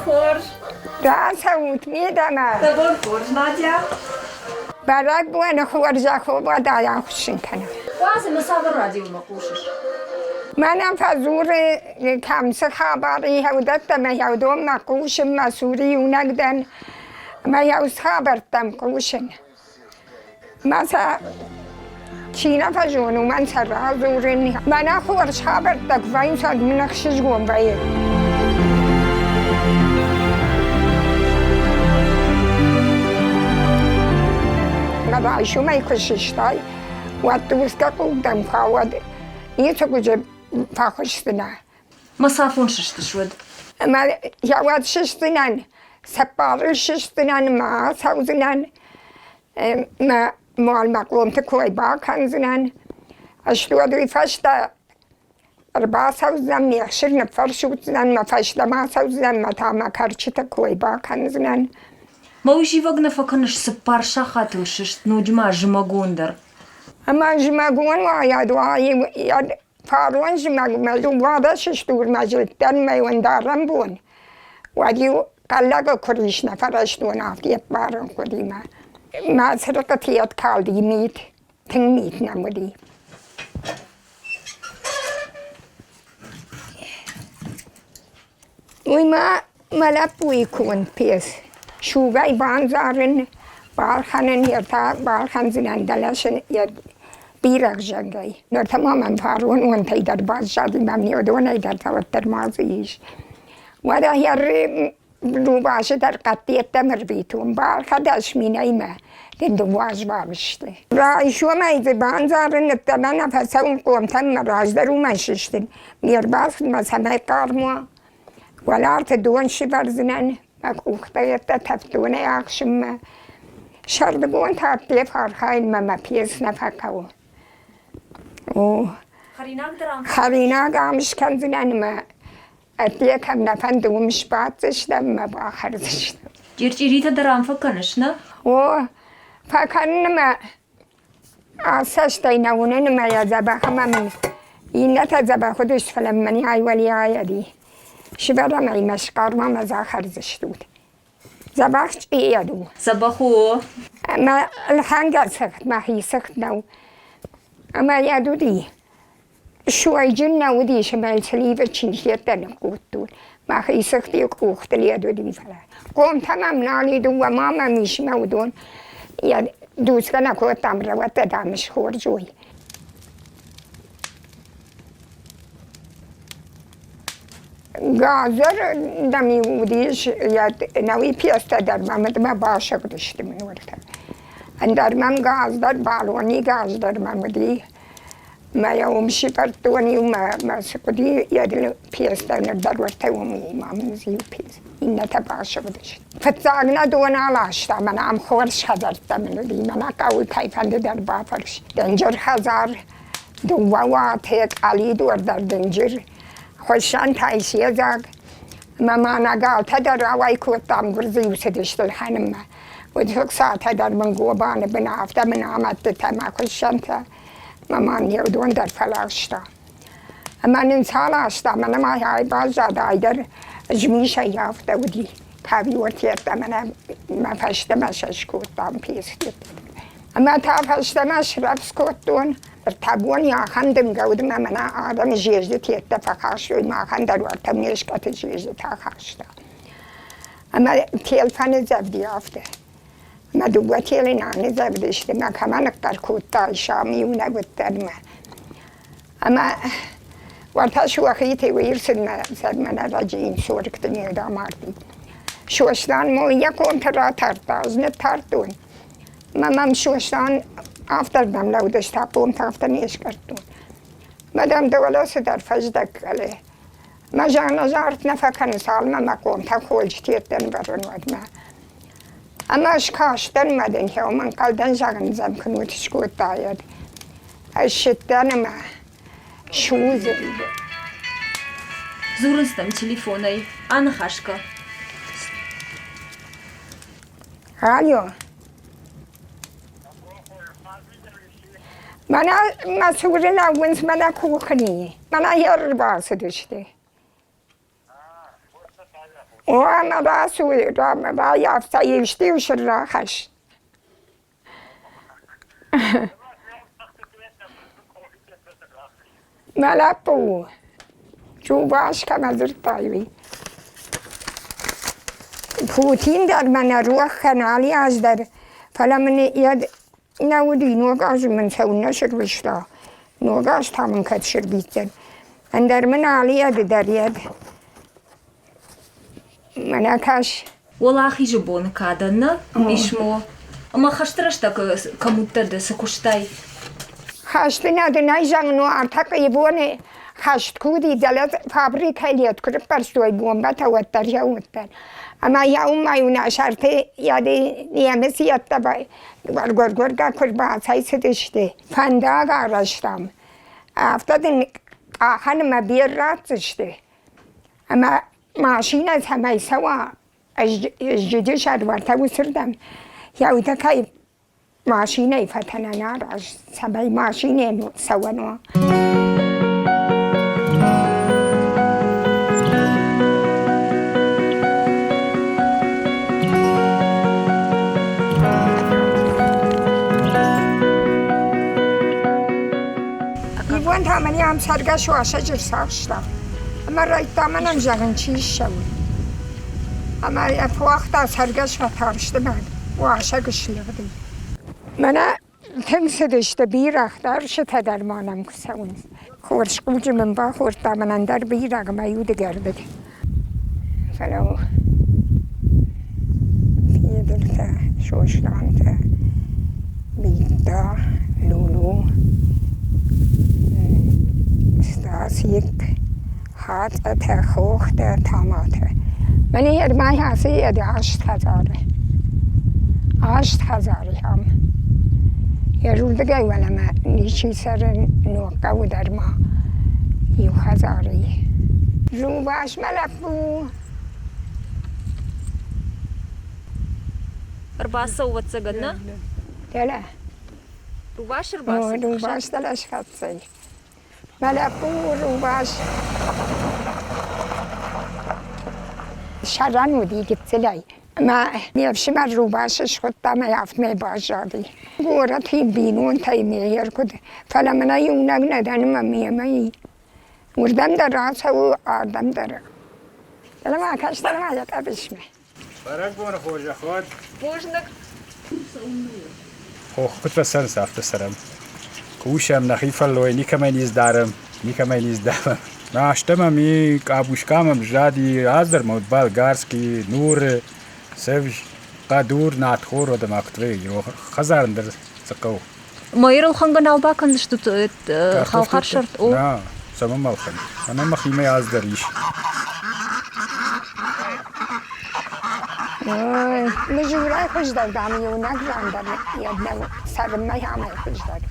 хорз! Рацӕут мидӕмӕ! Дӕ бон хорз, Надя! Бӕрӕгбоны хорзӕх уӕд ахуыссын кӕнӕм. Уадз ӕмӕ цавӕр радиомӕ хъусыс? Мӕнӕн фӕдзуры, кӕм цы хабар и, уыдӕттӕ мӕ уыдонмӕ хъусын, мӕ цуры иунӕг дӕн, мӕ уыцы хабӕрттӕм хъусын. Мӕ сӕ чи нӕ фӕзоны, уымӕн сӕ радзурын. Мӕнӕ хорз хабӕрттӕ куы вӕййынц, уӕд мын ӕхсызгон вӕййы. Мӕ райсомӕй куы сыстай, уӕд дуртӕ къултӕм хауӕд, ницы хуызы фӕхуысдзынӕ. Мӕ цафон сыстыс уӕд? Ӕмӕ йӕ уӕд сыстдзынӕн, цӕппӕрыл сыстдзынӕн мӕ ацӕудзынӕн, мӕ муалмӕ къомты кой бакӕндзынӕн. Ӕз уӕд уый фӕстӕ ӕрбацӕудзынӕн, ме хсыр ныффӕрсуддзынӕн, мӕ фӕстӕмӕ ацӕудзынӕн, мӕ та мӕ кӕрчыты кой бакӕндзынӕн. Мӕ уый зивӕг нӕ фӕкӕныс цыппар сахатыл сыст, ноджы ма зымӕгон дӕр. Ӕмӕ зымӕгон уайӕд уа, Фарон зымӕгмӕ дыууадӕс стурмӕ зылдтӕн мӕ уӕндарӕн бон, уӕд-иу хъӕллӕгы куырис нӕ фӕрӕзтон афтӕ ӕппарын хъуыди мӕ. Мӕ цырыхъыты йед калди мит, тынг мит нӕм уыди. Уый ма мӕ лӕппуйы конд пец. Сугӕй бандзарын, балхӕнын, йе та балхӕндзынӕн дӕлӕсын йӕ бирӕгъзӕнгӕй. Ныр та ма мӕм фарон уонтӕй дӕр баззади, мӕм не уыдонӕй дӕр та уӕддӕр ма дзы ис. Уӕдӕ рувасы дӕр хъӕдтӕ ӕрвитон, балхӕдӕс минӕймӕ дын дыууӕ сты. Райсомӕй дзы бандзарын ныддӕмӕ нӕ фӕцӕуынхъомтӕн мӕ раздӕр уымӕн сыстын. Ме рбацыдмӕ цӕмӕй хъарм уа, уӕларты дон сывӕрдзынӕн, мӕ къухтӕ йедтӕ тӕвддонӕй ӕхсынмӕ. Сӕрдыгон та ӕдде фӕархайынмӕ мӕ пец нӕ фӕхъӕуы. О, хӕринаг ам скӕндзынӕн ӕмӕ ӕдде кӕм нӕ фӕнды, уым сбаддзыстӕм ӕмӕ бахӕрдзыстӕм. Чъирчъиритӕ дӕр ам фӕкӕныс, нӕ? О, фӕкӕнын ӕмӕ Цӕстӕй нӕ уынын ӕмӕ йӕ дзӕбӕх ӕмӕ мын иннӕтӕ дзӕбӕх уыдысты, фӕлӕ мӕн ай уӕлиайӕди. Сывӕрӕм ӕй мӕ схъарм ӕмӕ дзы ахӕрдзыстут. Дзӕбӕх чъийӕд у. Дзӕбӕх у. Ӕмӕ ӕлхӕнгӕ цыхт мӕхи цыхт нӕу. Ӕмӕ йӕ уыди. Суайджын нӕ уыдис ӕмӕ сливы чинхеттӕ ныккодтон. Мӕхи цыхт-иу къухтыл йӕд уыди, фӕлӕ хъомтӕ мӕм нал и, дыууӕ ма мӕм ис мӕ уыдон йӕ дуцгӕ нӕ кодтам, рӕуӕдтӕ, дам, схорз уой. Газӕр дам-иу уыдис, йӕ нӕуи пьестӕ дӕр мӕ мыдмӕ басыгъдысты мын уӕртӕ. Ӕндӕр мӕм газ дӕр, балони газ дӕр мӕм уыди. Мӕ йӕ уым сывӕрдтон иу мӕ, мӕ цы хъуыди, йӕ пьестӕ ныр дӕр уӕртӕ уым и, ма мын дзы иу пьес, иннӕтӕ басыгъдысты. Фыццаг нӕ дон аласта, мӕнӕ ам хорз хӕдзӕрттӕ мын уыди, мӕнӕ хъӕуы кӕй фӕнды дӕр бафӕрс. Дынджыр хӕдзар, дыууӕ уаты, къӕлидор дӕр дынджыр, хуыссӕнтӕй седзаг. Ӕмӕ ма нӕ галтӕ дӕр рауӕй кодтам, гуырдзы-иу цыдысты лхӕнынмӕ. Уыцы хцатӕ дӕр мын гобаны бын, афтӕ мын амӕдтытӕ мӕ хуыссӕнтӕ. Мӕ мам не уыдон дӕр фӕласта. Ӕмӕ нын цал аста, мӕнӕ ма ай баззад, ай дӕр змисӕй афтӕ уыди. Кавиортӕ мӕнӕ мӕ фӕстӕмӕ сӕ скодтам песни. Ӕмӕ та фӕстӕмӕ срӕвдз кодтон. Ӕртӕ бони ахӕм дымгӕ уыд, ӕмӕ мӕнӕ адӕм зезджытӕ фӕхастой, махӕн дӕр уӕртӕ ме скъӕты зезджытӕ ахаста. Ӕмӕ тел фӕныдзӕвди афтӕ. Мӕ дыууӕ телы нӕ аныдзӕвдысты, мӕ кӕмӕ ныхъхъӕр кодтай, сам иунӕг уыдтӕн мӕ. Ӕмӕ уӕртӕ суӕхитӕй уый ӕрцыдмӕ сӕрмӕ нӕ лӕджы инсоргты не амарди. Сослан мыл йӕ комтӕ ратардта, ӕз ныттардтон. Мӕ мӕм Сослан афтӕрдӕм лӕудысты, хъомтӕ афтӕ не скъӕрдтон. Мӕ дам дӕ уӕлӕ цыдӕр фӕздӕг кӕлы. Мӕ зӕгъын нӕ фӕкӕны, цалынмӕ мӕ хъомтӕ холджыты йеддӕм вӕрын, уӕдмӕ. Ӕмӕ скастӕн мӕ дын хеуым ӕнхъӕлдӕн зӕгъын дзӕмкнут скодтаид. Ӕз сыдтӕн ӕмӕ судзы. Дзурынц дӕм телефонӕй. Аныхас кӕ. Алло. Мӕнӕ мӕ цуры лӕууынц, мӕнӕ кухнийы. Мӕнӕ ӕрбацыдысты. О, ӕмӕ рацу, раййафта исты-иу сын рахӕсс. Мӕ лӕппу у, Чуваш кӕмӕ дзырдтай, уый. Путин дӕр мӕ нӕ рох кӕны алы аз дӕр, фӕлӕ мын йӕ нӕ уыди, ног азы мын цӕуылнӕ сырвыста, ног аз та мын кӕд сырвитдзӕн. Ӕндӕр мын алы йӕды дӕр йӕд. Мӕнӕ кӕс. Уӕлахизы боны кадӕн нӕ писмо. Ӕмӕ хӕсты рӕстӕг кӕм уыдтӕ ды, цы куыстай? Хӕсты нӕ дын ӕй зӕгъын, ӕртӕ боны хӕст куы уыди, дӕлӕ фабрикӕйы лед куы рыппӕрстой бомбӕтӕ, уӕддӕр йӕ уыдтӕн. Ӕмӕ йӕ уымӕй нӕ сӕрты йӕ немыц йедтӕ гуыргуыргӕ куы рбацӕйцыдысты. Фӕндаг арӕзтам. Афтӕ дын къахӕнмӕ бир ратдзысты. Ӕмӕ машинӕ цӕмӕй цӕуа, ӕзджыджы сӕрвӕртӕ уыцырдӕм, йӕ уый тыххӕй машинӕйы фӕтӕнӕн араз, цӕмӕй машинӕйӕн цӕуӕн уа. Иван та мӕн ам цӕргӕс уасӕджы рцахста. Ӕмӕ райдта мӕнӕн зӕгъын, чи ссӕуы. Ӕмӕ йӕ фӕуагъта цӕргӕс фӕтарсты мад, уасӕг слыгъди. Мӕнӕ тынг цыдысты бирӕгътӕ, ӕрсытӕ дӕр ма нӕм куы цӕуынц. Хорз хъуджы мын бахордта мӕнӕн дӕр бирӕгъ мӕ удыгӕрдыг. Фӕлӕ Федыртӕ, Сослантӕ, Битта, Лулу, Стасик, Хацъӕтӕ, Хохтӕ, Таматӕ. Мӕнӕ ӕрмӕй ацы еды 8 хӕдзары. 8 хӕдзары ам. Йӕ уӕлӕмӕ ничи цӕры Ногхъӕуы дӕр ма иу хӕдзары и. Рувасмӕ лӕппу. Ӕрбацӕуы, ӕвӕццӕгӕн, нӕ? Дӕлӕ. Рувас ӕрбацыд? Рувас дӕлӕ схӕццӕ и. Мӕ лӕппу рувас сӕрӕн уыди гыццылӕй. Ӕмӕ ме фсымӕр рувасы схуыдта ӕмӕ афтӕмӕй баззади. Горӕты бинонтӕй ме ркуыд, фӕлӕ мӕнӕ иунӕг нӕ дӕн ӕмӕ мемӕ и. Уырдӕм дӕр рацӕуы, ардӕм дӕр. Дӕлӕ-ма кӕс, дӕлӕ-ма йӕ къӕбысмӕ. Бӕрӕгбоны хорзӕх уӕд! Бузныг! Хох куыд фӕцӕрынц, афтӕ цӕрӕм. Кусӕм, нӕхи фӕллой никӕмӕй низ дарӕм, никӕмӕй низ давӕм. Настӕм ӕм и къабускам ӕм сзади, аздӕр ма уыд болгарский, нуры, цӕвж, хъӕдур, надхор, уӕдӕ ма куыд вӕййы, хӕдзарын дӕр цы хъӕуы. Майырыл хӕнгӕ нал бакӕндзыстут халхарсӕрт? О. На, цӕмӕн ма лхӕн? Ӕмӕ мӕхимӕ аз дӕр ис. Мызурӕй хуыздӕр, дам, иунӕг ран дӕр йӕ цӕрынмӕ амӕй хуыздӕр.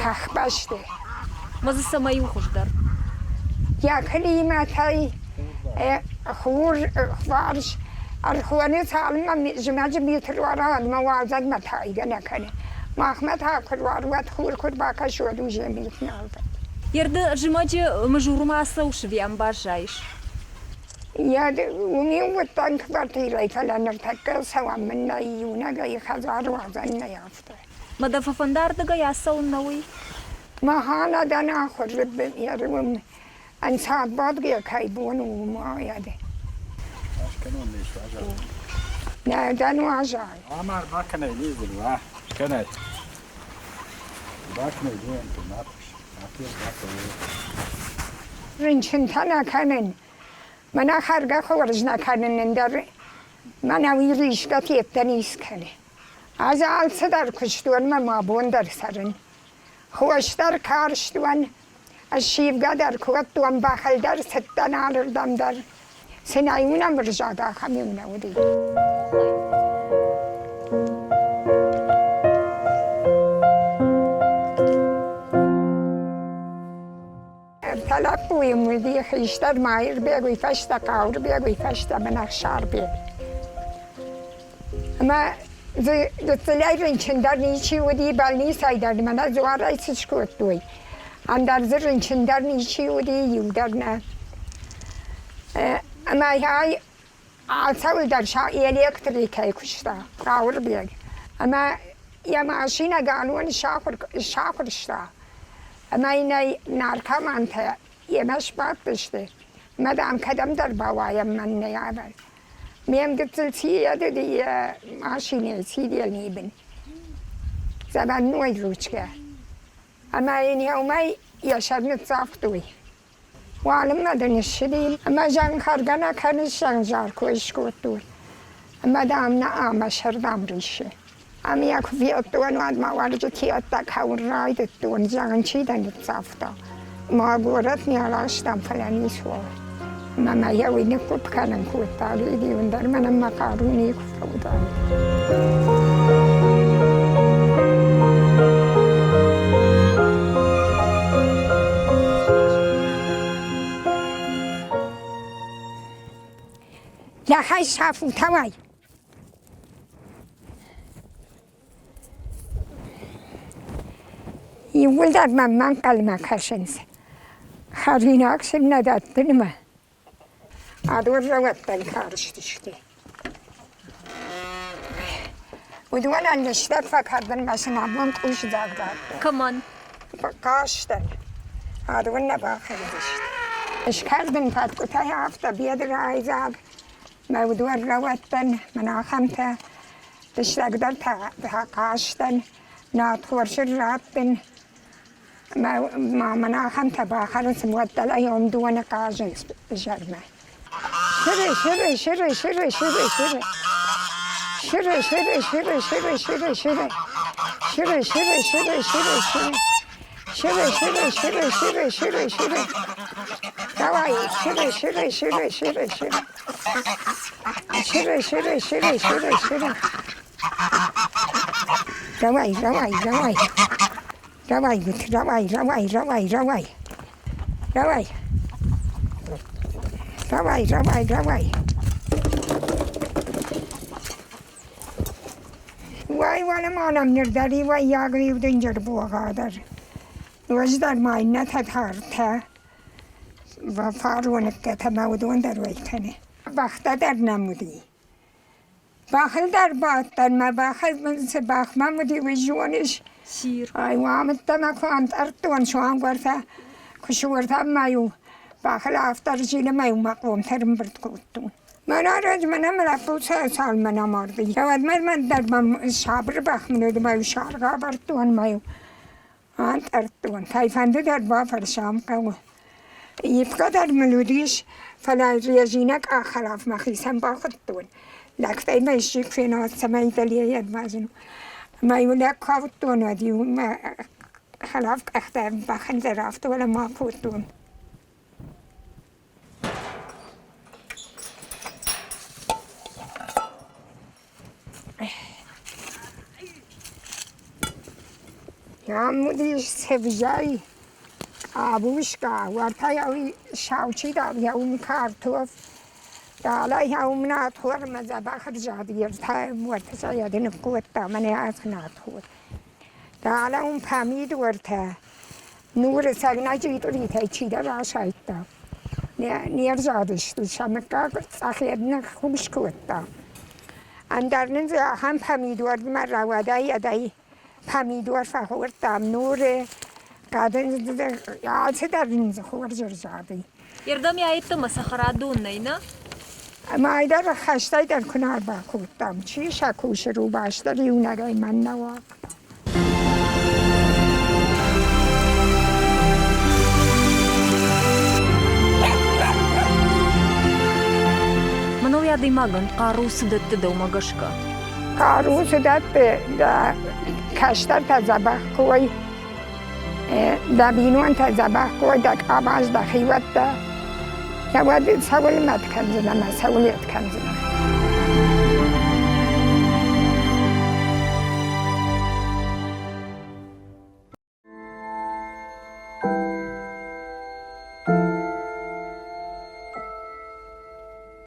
Хӕхбӕсты. Ма дзы цӕмӕй у хуыздӕр? Йӕ климатӕй хур фарс ӕрхоны цалынмӕ зымӕджы мит руара, уӕдмӕ уалдзӕгмӕ тайгӕ нӕ кӕны. Махмӕ та куы руар, уӕд хур куы рбакӕсы, уӕд уже мит нал вӕййы. Ерды зымӕджы Мызурмӕ ацӕуыс ӕви ам баззайыс? Йӕ уым-иу уыдтӕн квартирӕйы, фӕлӕ ныртӕккӕ цӕуӕн мын нӕй иунӕгӕй хӕдзар уадзӕн нӕй афтӕ. Ма дӕ фӕфӕндардыгӕй ацӕуын нӕ уый? Махӕн адӕн ахуыр уым ӕнцад бадгӕ кӕй бон у, уымӕ. Нӕ дӕн уазал. Амар бакӕнай низдын, уа, скӕнай. Бакӕнай дуэнты, Рынчынтӕ нӕ кӕнын. Мӕнӕ хӕргӕ хорз нӕ кӕнын ӕндӕр мӕнӕ уый рисгӕ федтӕ низ кӕны. Ӕз алцыдӕр куыстон мӕ мӕ бон дӕр цӕрын. Хос дӕр карстуан, ссивгӕ дӕр кодтон, бӕхыл дӕр цыдтӕн алырдӕм дӕр. Цы нӕ иу нӕм ӕрзад, ахӕм-иу нӕ уыди. Ӕртӕ лӕппуйы уыди хистӕр Мӕирбег, уый фӕстӕ Хъауырбег, уый фӕстӕ мын Ӕхсарбег. Ӕмӕ дзы гыццылӕй рынчын дӕр ничи уыди, больницӕй дӕр мӕнӕ дзуарӕй цы скодтой. Ӕндӕр дзы рынчын дӕр ничи уыди, иу дӕр нӕ. Ӕмӕ ай Алцӕуыл дӕр сӕ электрикӕй куыста Хъауырбег. Ӕмӕ йӕ машинӕ галуан сахуырста. Ӕмӕ йын ӕй наркомантӕ йемӕ сбадтысты. Ӕмӕ, дам, кӕдӕмдӕр бауайӕм мӕн нӕ авӕр. Ме мгыццыл цийӕдыди йӕ машинӕйы сидельный бын. Заводной ручкӕ. Ӕмӕ йын йӕ уымӕй йӕ сӕр ныццавтой. Уалынмӕ дын ссыди ӕмӕ зӕнхӕргӕ нӕ кӕныс, зӕнзар кой скодтой. Ӕмӕ, дам, нӕ ӕмӕ сӕр, дам, риссы. Ӕмӕ йӕ куы федтон, уӕд мӕ уӕрджыты ӕддӕ кӕуын райдыдтон, зӕгъын, чи дӕ ныццавта. Мӕ горӕт не арӕзтам, фӕлӕ ницуал. Ӕмӕ мӕ йӕ уый ныггуыпп кӕнын кодта, ревион дӕр мӕнӕн мӕ хъару никуы фӕуыдаид. Лӕхӕй сафут, ауай! Иууылдӕр мӕм ӕнхъӕлмӕ кӕсынц. Хӕринаг сын нӕ дӕттынмӕ. Адон рӕуӕдтӕн карстысты. Уыдонӕн лыстӕг фӕкӕрдынмӕ сын абон къусдзаг радтон. Кӕмӕн? Хъазтӕн. Адон нӕ бахӕрдзысты. Скӕрдын фӕткъуытӕй афтӕ бедрайдзаг. Мӕ уыдон рӕуӕдтӕн, мӕн ахӕмтӕ. Лыстӕгдӕр та хъазтӕн, нартхорсы раттын. Ма мӕн ахӕмтӕ бахӕрынц, уӕд дӕлӕ дыууӕ хъазынц изӕрмӕ. Шыры, шыры, шыры, шыры, шыры, шыры. Шыры, шыры, шыры, шыры, шыры, шыры. Шыры, шыры, шыры, шыры, шыры. Шыры, шыры, шыры, шыры, шыры, шыры. Давай, шыры, шыры, шыры, шыры, шыры. Шыры, шыры, шыры, шыры, шыры. Давай, давай, давай. Давай, давай, давай, давай, давай. Давай. Давай, давай, давай. Уай, уӕлӕ ма нӕм ныр дӕр иуӕййаг иу дынджыр богъа дӕр. Ноджыдӕр ма иннӕтӕ тартӕ, фароныггӕтӕ мӕ уыдон дӕр уӕй кӕны. Бӕхтӕ дӕр нӕм уыди. Бӕхыл дӕр бадтӕн, мӕ бӕхыл мын цы бӕх мӕм уыди, уый зоныс? Сир. Ай, уамыдта мӕ куы ӕнтъӕрдтон суанг уӕртӕ, куы суыртӕм ма-иу бӕхыл афтӕ рзилы ма-иу мӕ хъомтӕ ӕрӕмбырд кодтон. Мӕнӕ раджы мӕнӕ мӕ лӕппу цалынмӕ нӕ амарди, уӕдмӕ мӕн дӕр мӕ сабыр бӕх мын уыд, ма-иу саргъ ӕвӕрдтон, ма-иу ӕнтъӕрдтон. Кӕйфӕнды дӕр бафӕрсӕм хъӕуы. Ивгӕ дӕр мын уыдис, фӕлӕ резинӕ къаххӕлаф мӕхицӕн бахуыдтон. Лӕгтӕй мӕ исчи куы фена, цӕмӕй дӕлейӕ ӕрбазын. Ӕмӕ-иу лӕг куы ауыдтон, уӕд-иу мӕ хӕлаф къӕхтӕ бӕхӕн дӕр афтӕ уӕлӕмӕ кодтон. Ам уыдис цӕвзӕй къабуска, уӕртӕ уый саучидау йӕ уым картоф, далӕ йӕ уым нартхор ӕмӕ дзӕбӕх ӕрзад йе ртӕ уӕртӕ сӕ йӕ ныккодта мӕнӕ ацы нартхор. Далӕ уым памидортӕ, нуры сӕгнӕджы итъыритӕй чидӕр асайдта. Не рзадысты, сӕ мыггаг цъӕх ныххус кодта. Ӕндӕр нын дзы ахӕм помидормӕ рауадӕй ӕдӕй помидор фӕхордтам, нуры, хъӕдын алцыдӕр нын дзы хорз ӕрзади. Ердӕм йеддӕмӕ цӕхӕрадон нӕй, нӕ? Ӕмӕ айдӕр хӕстӕй дӕр куы нӕ ӕрбакодтам, чи сӕ кусы рубас дӕр иунӕгӕй мӕн нӕ уагъта. Мӕнӕуи адӕймагӕн хъару цы дӕтты дӕумӕ гӕсгӕ? Хъару цы дӕтты, дӕ кӕстӕртӕ дзӕбӕх куы уой, дӕ бинонтӕ дзӕбӕх куы уой, дӕ къабаз, дӕ хиуӕттӕ, уӕд цӕуыл мӕт кӕндзынӕ ӕмӕ цӕуыл йед кӕндзынӕ?